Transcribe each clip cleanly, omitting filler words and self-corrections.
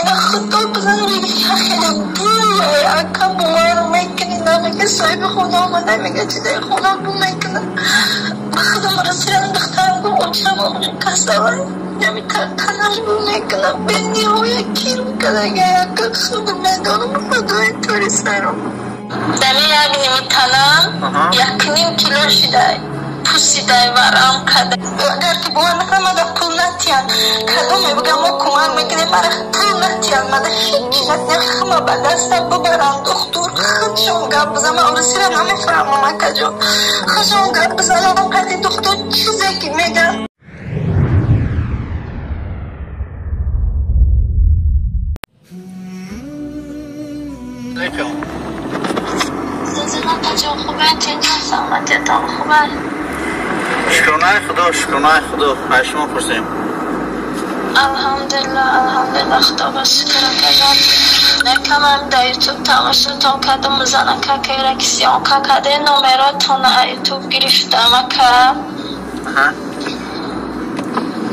Ба худо бизан хеле буй ака бовар мекунӣ намега соҳиби хона омада мега чидаи хона бу мекунам. Ба худо расидам духтарам гуфт очам касала ями танаш бу мекунам бениҳоя кирм кардага ака худ медонам худои тори сарам. Дами як ними танам 1.5 кило шидай пусидай варам када. Агар ки бовар накунам мада пул натиям. Кадом мебигам мо кӯмак мекунем мара пул натиям мада ҳеҷ натиям хама ба дастам бибарам духтур худшон гап бизан ман орусиро намефаҳмам акаҷон худшон гап бизанам қади духтур чизе ки мегам. Акаҷон хубе тинҷон саломатиятон хубе? Шукронаи худо, шукронаи худо. Аз шумо пурсем. Алҳамдулиллаҳ, алҳамдулиллаҳ, худо ба шукр акаҷон. Некамам дар ютуб тамошотон кардам занака ки съёмка карде номеротон аз ютуб гирифтам ака.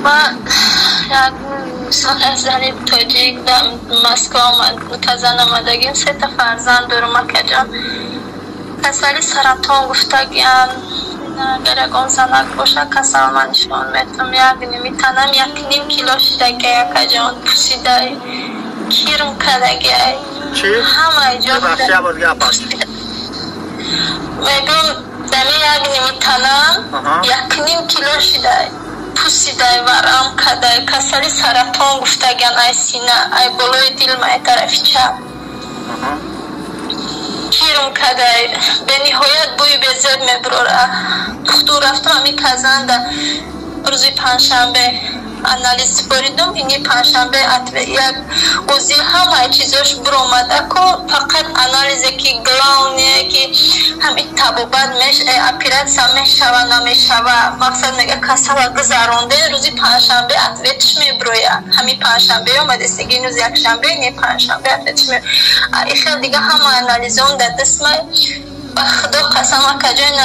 Ман як зани тоҷик дар Москва Казан омадагим, сета фарзанд дорам акаҷон. Касали саратон гуфтагиам. Агар ягон занак боша касал ман нишон метам. Як ними танам 1.5 кило шидагиай акаҷон пусидай кирм кардагиай. Ҳамаи ҷо мегӯм дами як ними танам 1.5 кило шидай пусидай варам кадай касали саратон гуфтагиан ай сина ай болои дилм ай тарафи чап кирм кадай бениҳоят бӯи безеб мебурора. Духтур рафтам ами Казанда рӯзи панҷшанбе анализ супоридум ини панҷшанбе як узи ҳамаи чизош буромадаку фақат анализе ки главное ки ҳами табобат оператсия мешава намешава мақсад мега касала гузаронде рӯзи панҷшанбе ответш мебуроя. Ҳами панҷшанбе омадестиги рӯзи якшанбе не панҷшанбе ответш ихел дига ҳама анализом дар дастмай. Ба худо қасам акаҷон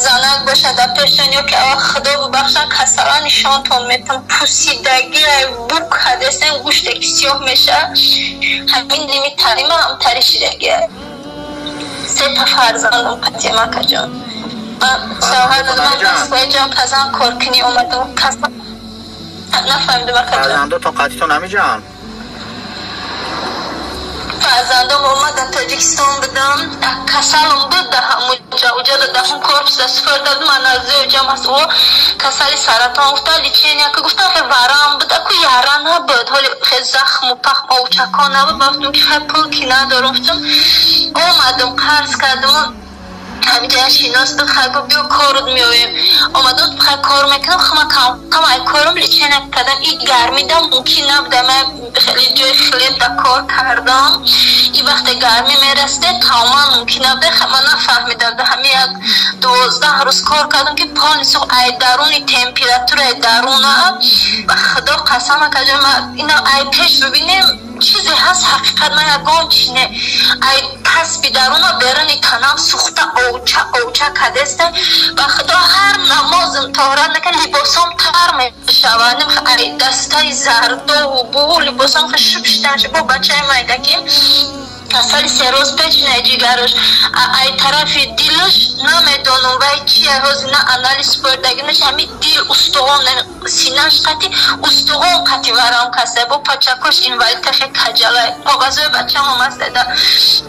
занак боша дар пешон ё ки ава худо бубахшан касала нишонтон метам пусидагиай бу кадестен гӯште ки сиёҳ меша ҳамин ними тарима ҳамтари шидагиай. Сета фарзандам қатиам акаҷон. Ман шавҳар додам Москваи ҷон Казан коркунӣ омадам касал нафаҳмидам акаҷон. Фарзандотон қатитон ҳамиҷон? Фарзандом омадан Тоҷикистон будам, касалам буд дар ҳамуҷа, уҷа даҳум корпус да супорда будам, анализи уҷам аст, о касали саратон гуфта, лечения ки гуфтам хе варам буд, аку яра набуд, ҳоли хе захму пахм овчако набуд, ба гуфтам ки хе пул ки надорам, гуфтам омадам қарз кардам, ҳамиҷа шинос буд, хай гуфт биё корут меоем. Омадам хай кор мекунам, хама кам ай корум лечения кардам, и гармидам мумкин набуда, ман хеле ҷои хлеб да кор кардам, и вақте гармӣ мерасиде тамоман мумкин набуда, ман нафаҳмида буда, ҳами як 12 рӯз кор кардам ки полностью ай даруни температураи даруна ба худо қасам акаҷон ман ина ай пеш бибинем чизе ҳаст ҳақиқат ман ягон чи не ай касби даруна беруни танам сӯхта овча овча кадеста ба худо ҳар намозм тоҳорат накард либосом тар мешавад ай дастаи зардову бу либосом шуб шидан бо бачаи майдаким касали се рӯз печинаи ҷигарош ай тарафи дилаш намедонам вай чия ҳозир на анализ супордагинаш ҳами дил устуғон синаш қати устуғон қати варам каса бо пачакош инвалида хе каҷалай коғазои бачам омаст да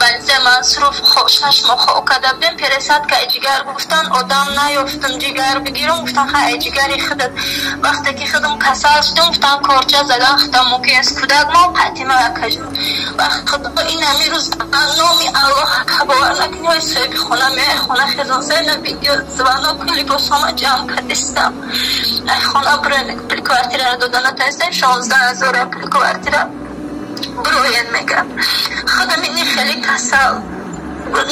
больница Мансуров 6 моҳ хоб карда будем пересадка ай ҷигар гуфтан одам наёфтам ҷигар бигирам гуфтан ха ай ҷигари худат вақте ки худам касал шудам гуфтан корча задан худам мумкин аст кӯдак мо қатима акаҷон ба худо ин ҳами рӯз номи Аллоҳ бовар накунӣ ҳои соҳиби хона меояй хона хезон зайна видео звонок либосҳома ҷамъ кардистам ай хона буроен пули квартираро дода натонистем 16 000 пули квартира буроен мегам худам ини хеле касал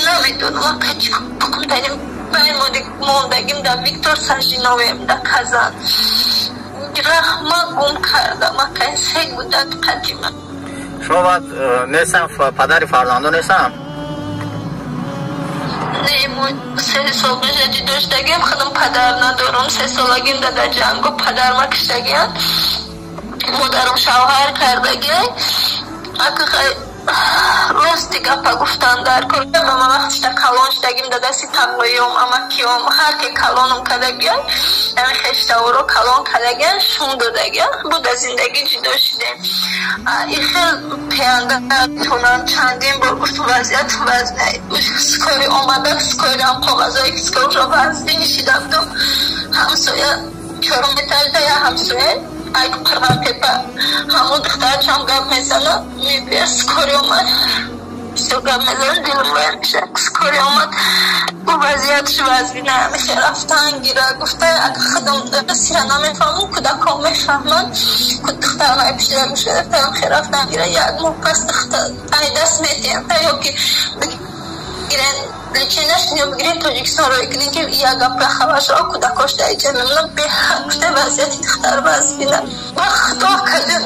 намедонам ака чӣ кунам мондагим дар Виктор Сажиновем дар Казан раҳма гум кардам ака се гудак қадима. Шумо баъд нестам падари фарзандо нестам? Не, мо 3 сол меша ҷудо шудагиам, худам падар надорам, 3 солагим дар ҷанго падарма киштагиам, модарам шавҳар кардагиай, Рости гапа гуфтан дар кор. Ба ман вақтишта калон шудагим, да дасти тағоём, амакиём, ҳар ке калоном кардагиям, ами хештаворо калон кардагиям, шум додагиям, буда зиндагӣ ҷудо шудем. И хел пиянда тонам чандин бор гуфт вазъият вазна. Скори омада, скориам коғазое скорро вазди нишида будам. Ҳамсоя чорум этажда я ҳамсоя ай Қурғонтепа, ҳамон духтарчам гап мезанад, мегӯяд скори омад. Бисёр гап мезанад, дилам бояд мешавад. Скори омад, ӯ вазъиятш вазбина, мехе рафтан гира, гуфта агар худам сира намефаҳмам, кӯдакон мефаҳманд. Духтарам ай пишира мешуда, мехе рафтан гира, як моҳ пас духтар ай даст метиҳам, ё ки бигирен леченияш ё бигирен Тоҷикистон рой кунем, ки як гапра хабар шава, кӯдакош дар иҷа мемонад. Беҳад гуфта вазъияти духтар вазбина. Ва худо кардем,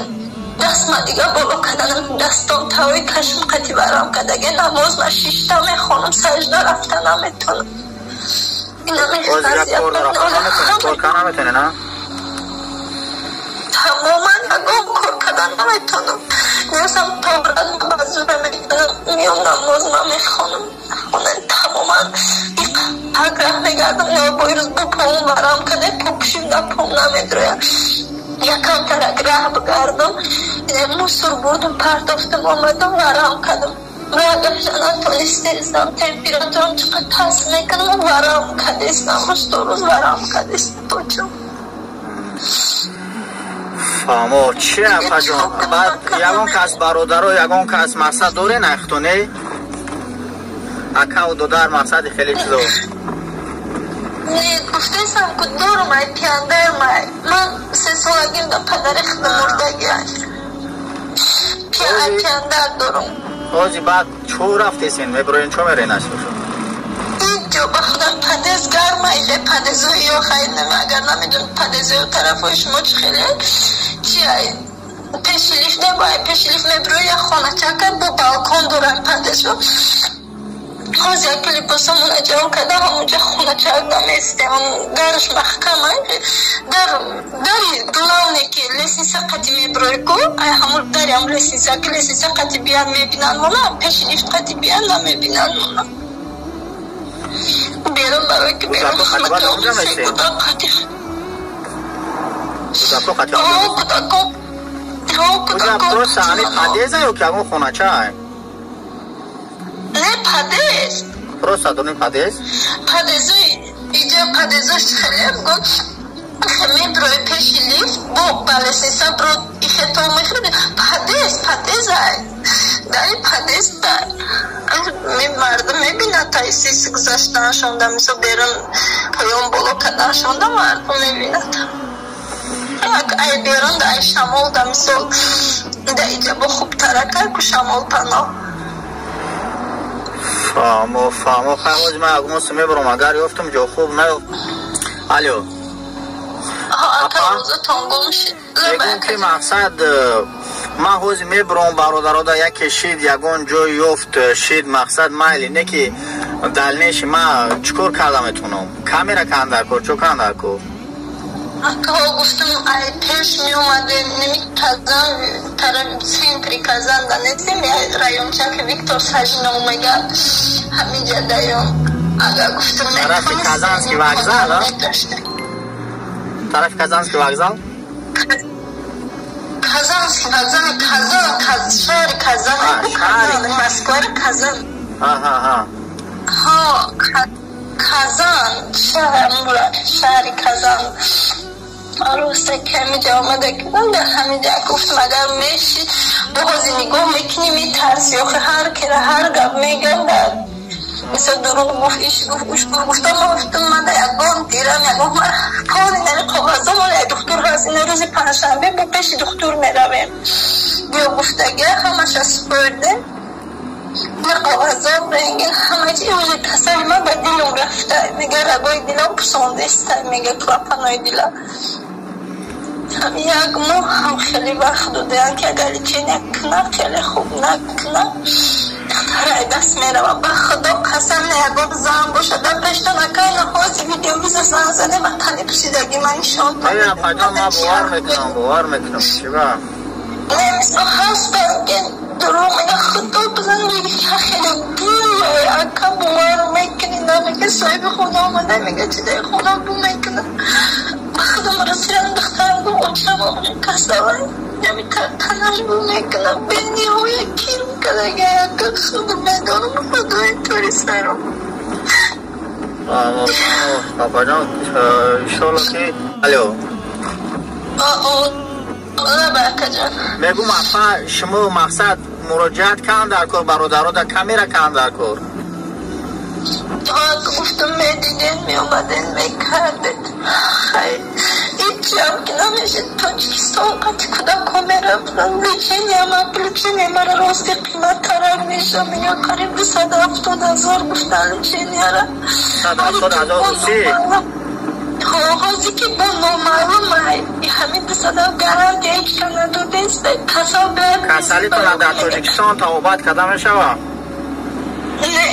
дастма дига боло карданам, дастом тавои кашм қати барам кардаге, намоз ма шишта мехонам, сажда рафта наметонам. Тамоман ягон кор кардан наметонам. Ниёзам торат ба зура мекунам, миём намоз ма мехонам. Тамоман ҳақ раҳ мегардам, бо рӯз бо пом варам карда, попушим да пом намедрояд. Якамтарак раҳ бигардам, мусор бурдум, партофтам, омадам, варам кардам. Роҳ натонистестам, температурам чӣ қадр паст мекунам, варам кардестам, рӯз то рӯз варам кардестам почам. Фаҳмо, чи апаҷон? Баъд ягон кас бародаро, ягон кас мақсад дорен айхто, не? Акаву додар мақсади хеле чизо. Не, гуфтесам ку дорум, ай пияндарм ай. Ман се солагим да падари худам мурдагиай. Пияндар дорум. Ҳози баъд чӯ рафтесен, мебироен, чо мерен асошу? Ҳеҷ ҷо ба худам падез гарма, ихе падезои ё хайр нема, агар намедонам падезои тарафҳои шумо чӣ хеле, чи ай пеши лифт небо, ай пеши лифт мебирои як хоначака бо балкон дорам падезо. Ҳозир як либосамона ҷавон кардам, ҳамонҷа хоначак наместем, дараш маҳкам ай, дар дари главне ки лестница қати мебирои ку, ай ҳамон дари ҳам лестница ки лестница қати биян мебинанд мона, пеши лифт қати биян намебинанд мона. Берун барои ки берун кӯдак қати кӯдако кӯдако просто ами подъеза ё ки ягон хонача ай? Не, подъезд. Просто дорим подъезд? Подъезои иҷа подъездош хеле гум меброи пеши лифт бо ба лестница бро ихето мехӯрди подъезд, подъезд ай. Дари подъезд дай. Мардум мебинад тайсис гузаштанашонда, мисол берун поён боло карданашонда мардум мебинад. Ай берун да ай шамол да мисол да иҷа бо хубтаракай ку шамол паноҳ. Фаҳмо, фаҳмо, хай ҳози ман ягон мебарам, агар ёфтам ҷо хуб наёфт. Алё. Мегӯм ки мақсад ман ҳози мебарам бародарода яке шид ягон ҷой ёфт шид мақсад майли, не ки далнеши ман чӣ кор карда метавонам? Камера кан дар кор, чо кан дар кор? Акаҳо гуфтам ай пеш меомадем, неми Казан, тараф центри Казан да нестем, райончаки Виктор Сажинов мегӯяд, ҳаминҷа даём. Агар гуфтам тарафи Казанский вокзал, а? Тарафи Казанский вокзал? Казанский вокзал, Казан, шаҳри Казан, Казан, Москвари Казан. Аҳа. Ҳо, Казан, шаҳри Казан. Роста ки ҳамиҷа омада дар ҳамиҷа гуфтам агар меши бо ҳози нигоҳ мекунӣ метарси, охи ҳар кера ҳар гап мегӯянд, мисол дурӯғ гуфт, иш гуфт, уш гуфт. Гуфтам ман гуфтам ман да ягон дирам, ягон ман поли нари коғазом, оли духтур ҳаст, ина рӯзи панҷшанбе бо пеши духтур меравем. Биё гуфтага ҳамаша супурдем. Коғазом рентген ҳама чи уже касали ман ба дилам рафта, мега рагои дилам пусондеста, мега клапанои дилам. Як моҳ ҳам хеле вақт додаям ки агар лечения кунам хеле хуб накунам духтарай даст меравам. Ба худо қасам не ягон зан бошад дар пештон акай наҳози видео биза зан занем тани пӯшидаги ман нишон апаҷон, ман бовар мекунам, бовар мекунам. Чиба? Не, мисол ҳастам ки дурӯғ мега, худо бизан мега, хеле бӯй ака бовар мекунӣ намега, соҳиби хона омада мега, чидаи хона бу мекуна. Ба худам расидам, духтарам гуфт, очам касалай, ями танаш бу мекуна, бениҳоя кирм кардага, ака худ медонам, худои тори сарам. Папаҷон, иншолло ки алло. Мегум апа, шумо мақсад муроҷиат кан дар кор, бародарода камера кан дар кор. Гуфтам медиден, меомаден, мекардед. Хайр, ҳечиам ки намешид. Тоҷикистон қати кӯдакҳо мерафтам. Леченияма, лечения мара рости қиматтарак меша. Мега қариб 270 000 гуфтан леченияра. 170 000 русӣ? Ҳозир ки бо номаълум ҳамин 200 гарантия ҳеҷ ка надодест. Касал биёяд. Касалитона дар Тоҷикистон табобат карда мешавад? Не,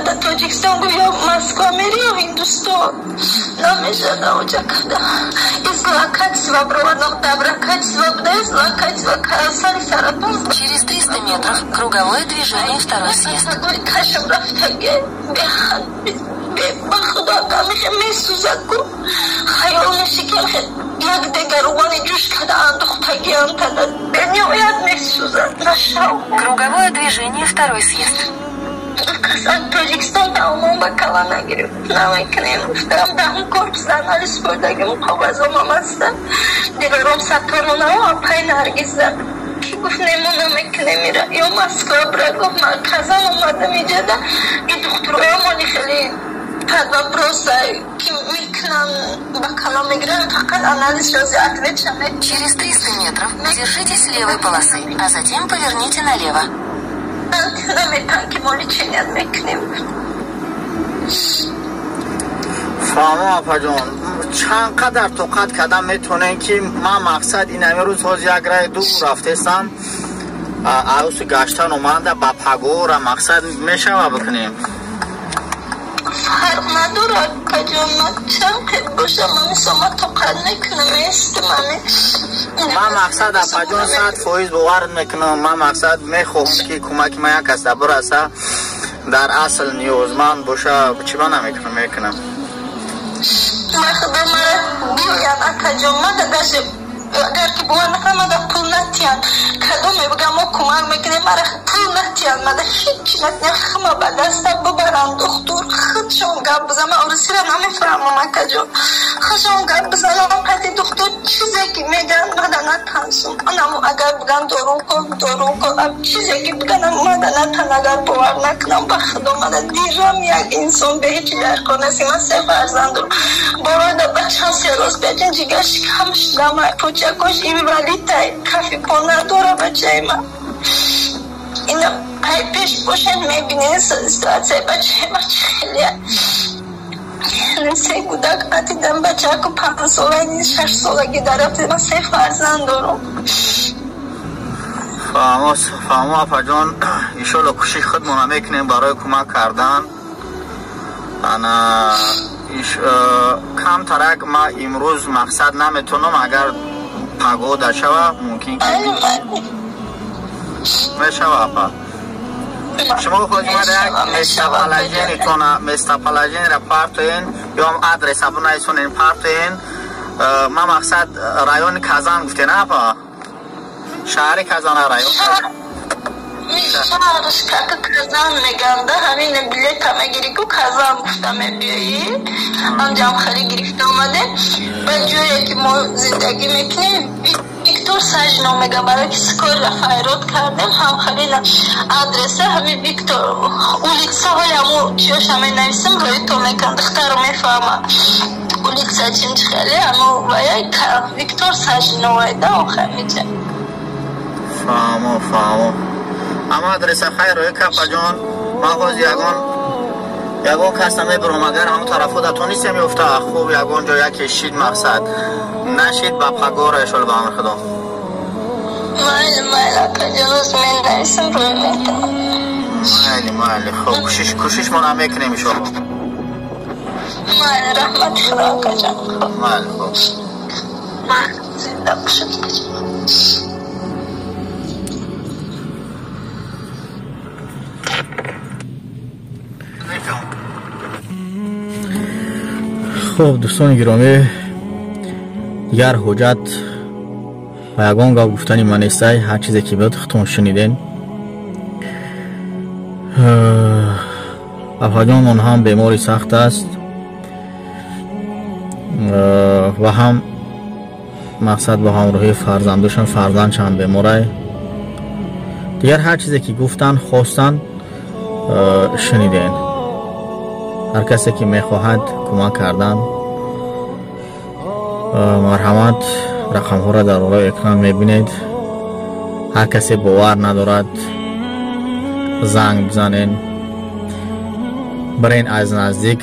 дар Тоҷикистон гӯ ё Москва мери ё Ҳиндустон. Намешавад оҷа карда. И злокачество бровадно, доброкачество буда, злокачество касали саратон. Через 300 метров круговое движение, второй съезд. Кашам рафтаге, беҳад ба худо камихе месӯзад ку. Хаёл меши ки як дегаругани ҷӯш када андохтагиам када. Бениҳоят месӯзад. Нашав. Круговое движение, второй съезд. Касан Тоҷикистон тамоман ба кала нагирифт. Намекунем. Гуфтам даҳум корпус анализ бурдагим коғазомам аста. Дигаром сатторонао апай Наргиза. Ки гуфт немо намекунем ира. Ё Москва бира гуфт ман Казан омадам иҷада. И духтуроямони хеле под вопроса ки мекунан ба кала мегиранд, фақат анализ шози ответ шавед. Через 300 метров держитесь левой полосы, а затем поверните налево. Наметан ки мо леченият мекунем. Фаҳмо апаҷон, чанд қадар тоқат кардан метавонем ки ман мақсад ин ҳамин рӯз ҳозир як раи дур рафтестам, арӯси гаштан омада ба пагора мақсад мешава бикунем. Фарқ надорад каҷон, ман чанд қед бошам, ман сома тоқат мекунам, местам ами. Ман мақсад апаҷон 100% бовар мекунам, ман мақсад мехоҳам ки кӯмаки ман як каса бираса, дар асл ниёзманд боша, чӣ ба намекунам, мекунам. Ман худо мара биёяд акаҷон, ман даже агар ки бовар накунам, мада пул натиҳанд. Кадом мебигам мо кӯмак мекунем, мара пул натиҳанд, мада ҳеҷ натиҳанд, хама ба даста бибаранд духтур, худшон гап бизан. Ман урусиро намефаҳмам акаҷон, худшон гап бизанам қати духтур, чизе ки мегӯянд мада натансум. Анамо агар биган дору кун, дору кун, чизе ки биган мада натан, агар бовар накунам ба худо мада дирам як инсон бе ҳеҷ дар кор нест. Ман се фарзанд дорам, борода бачам се рӯз бечин ҷигар шикам шудам, почакош инвалидтай, кафи по надора бачаи ман. Ина ай пеш бошед мебинед ситуатсияи бачаи ман чӣ хеле. Се кӯдак атидам, бачаку 5 солаги, 6 солаги дарафт, ман се фарзанд дорам. Фаҳмо, фаҳмо апаҷон, иншолло кӯшиши худмона мекунем барои кӯмак кардан. Ана камтарак ман имрӯз мақсад наметавонам, агар пагода шава мумкин ки мешава апа. Шумо ҳозир як местоположениетона, местоположениеро партоен ё ҳам адреса бинависонен партоен. Ман мақсад райони Казан гуфтен апа? Шаҳри Казана район? Шаҳраш кака Казан меганда, ҳамин билета мегирӣ ку Казан гуфта мебиёӣ. Ҳамҷам хеле гирифта омадем. Ба ҷое ки мо зиндагӣ мекунем, Виктор Сажино мегам, барои ки скорро файрод кардем, ҳам хеле адреса ҳамин Виктор улица ҳоли ҳамо чиёша менависем, рӯи то мекан, духтаро мефаҳма. Улица чим чи хеле ҳамо ваяй Виктор Сажино вайда охамиҷа. Фаҳмо, фаҳмо. Ама адреса хайр рӯи капаҷон, ман ҳозир ягон кас намебурам, агар ҳамон тарафҳо да тонистем ёфта, хуб ягон ҷо яке шид мақсад нашид ба пагора иншолло ба амри худо. Майли, майли акаҷон, рӯз менависам, рӯй метавам. Майли, майли, хуб кӯшиш мо намекунем иншолло. Майли, раҳмати худо акаҷон. Майли, хуб. Майли, зинда бошед акаҷон. Хуб, дӯстони гиромӣ, дигар ҳуҷҷат ва ягон гап гуфтани ман нестай. Ҳар чизе ки буд, худтон шунидем. Апаҷон он ҳам бемори сахт аст ва ҳам мақсад бо ҳамроҳии фарзандошон, фарзандшам беморай. Дигар ҳар чизе ки гуфтанд, хостанд, шунидем. Ҳар касе ки мехоҳад кӯмак кардан, марҳамат, рақамҳоро дар болои экран мебинед. Ҳар касе бовар надорад, занг бизанен, бирен аз наздик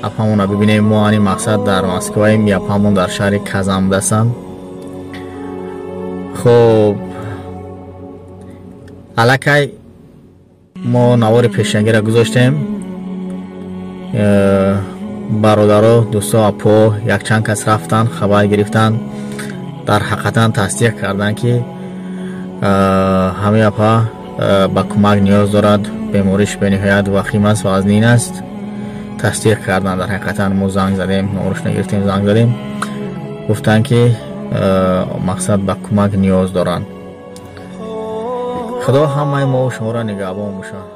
апамона бибинем. Мо ани мақсад дар Москваем, апамон дар шаҳри Казан будастанд. Хуб, аллакай мо навори пешангиро гузоштем. Бародаро, дӯсто, апо якчанд кас рафтанд, хабар гирифтанд, дар ҳақиқатан тасдиқ карданд, ки ҳамин апа ба кӯмак ниёз дорад, бемориш бениҳоят вахим аст, вазнин аст. Тасдиқ карданд. Дар ҳақиқатан мо занг задем, номрош нагирифтем, занг задем, гуфтанд, ки мақсад ба кӯмак ниёз доранд. Худо ҳамаи мо шуморо нигаҳбон бошад.